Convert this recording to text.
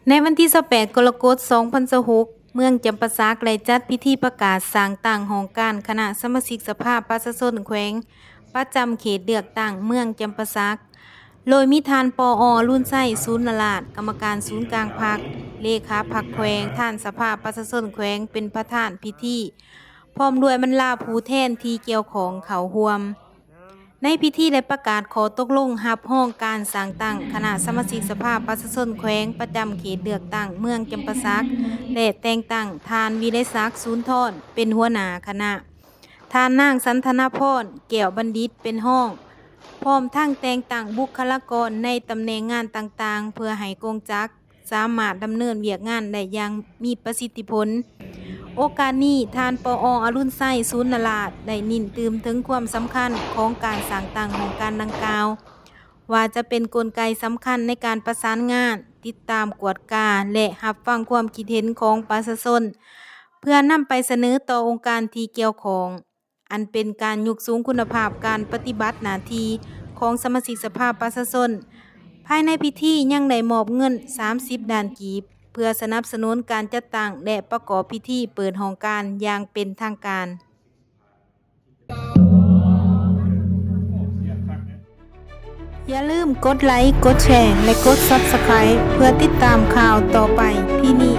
ໃນວັນທີຊາວແປດ ກໍລະກົດ ສອງພັນຊາວຫົກ ເມືອງຈຳປາສັກໄດ້ຈັດພິທີປະກາດສ້າງຕັ້ງຫ້ອງການຄະນະສະມາຊິກສະພາປະຊາຊົນແຂວງ ປະຈຳເຂດເລືອກຕັ້ງເມືອງຈຳປາສັກ ໂດຍມີທ່ານ ປອ ອະລຸນໄຊ ສູນນະລາດ ກຳມະການສູນກາງພັກ, ເລຂາພັກແຂວງ, ປະທານສະພາປະຊາຊົນແຂວງເປັນປະທານພິທີ ພ້ອມດ້ວຍບັນດາຜູ້ແທນທີ່ກ່ຽວຂ້ອງເຂົ້າຮ່ວມ. ໃນພິທີໄດ້ປະກາດຂໍ້ຕົກລົງຮັບຮອງການສ້າງຕັ້ງຄະນະສະມາຊິກສະພາປະຊາຊົນແຂວງປະຈຳເຂດເລືອກຕັ້ງເມືອງຈຳປາສັກ ແລະ ແຕ່ງຕັ້ງທ່ານ ວິໄລສັກ ສູນທອນ ເປັນຫົວໜ້າຄະນະ, ທ່ານນາງ ສັນທະນາພອນ ແກ້ວບັນດິດ ເປັນຮອງ, ພ້ອມທັງແຕ່ງຕັ້ງບຸກຄະລາກອນໃນຕຳແໜ່ງງານຕ່າງໆ ເພື່ອໃຫ້ກົງຈັກ ສາມາດດຳເນີນວຽກງານໄດ້ຢ່າງມີປະສິດທິຜົນ. ໂອກາດນີ້ ທ່ານ ປອ ອະລຸນໄຊ ສູນນະລາດ ໄດ້ເນັ້ນຕື່ມເຖິງຄວາມສຳຄັນຂອງການສ້າງຕັ້ງຫ້ອງການດັ່ງກ່າວ ວ່າຈະເປັນກົນໄກສຳຄັນໃນການປະສານງານ, ຕິດຕາມກວດກາ ແລະ ຮັບຟັງຄວາມຄິດເຫັນຂອງປະຊາຊົນ ເພື່ອນຳໄປສະເໜີຕໍ່ອົງການທີ່ກ່ຽວຂ້ອງ. ອັນເປັນການຍົກສູງຄຸນນະພາບການປະຕິບັດໜ້າທີ່ຂອງສະມາຊິກສະພາປະຊາຊົນ. ພາຍໃນພິທີຍັງໄດ້ມອບເງິນສາມສິບລ້ານກີບ ເພື່ອສະໜັບສະໜູນການຈັດຕັ້ງ ແລະ ປະກອບພິທີເປີດຫ້ອງການຢ່າງເປັນທາງການ. ຢ່າລືມກົດໄລ, ກົດແຊ ແລະ ກົດ Subscribe ເພື່ອຕິດຕາມຂ່າວຕໍ່ໄປ. ທີ່ນີ້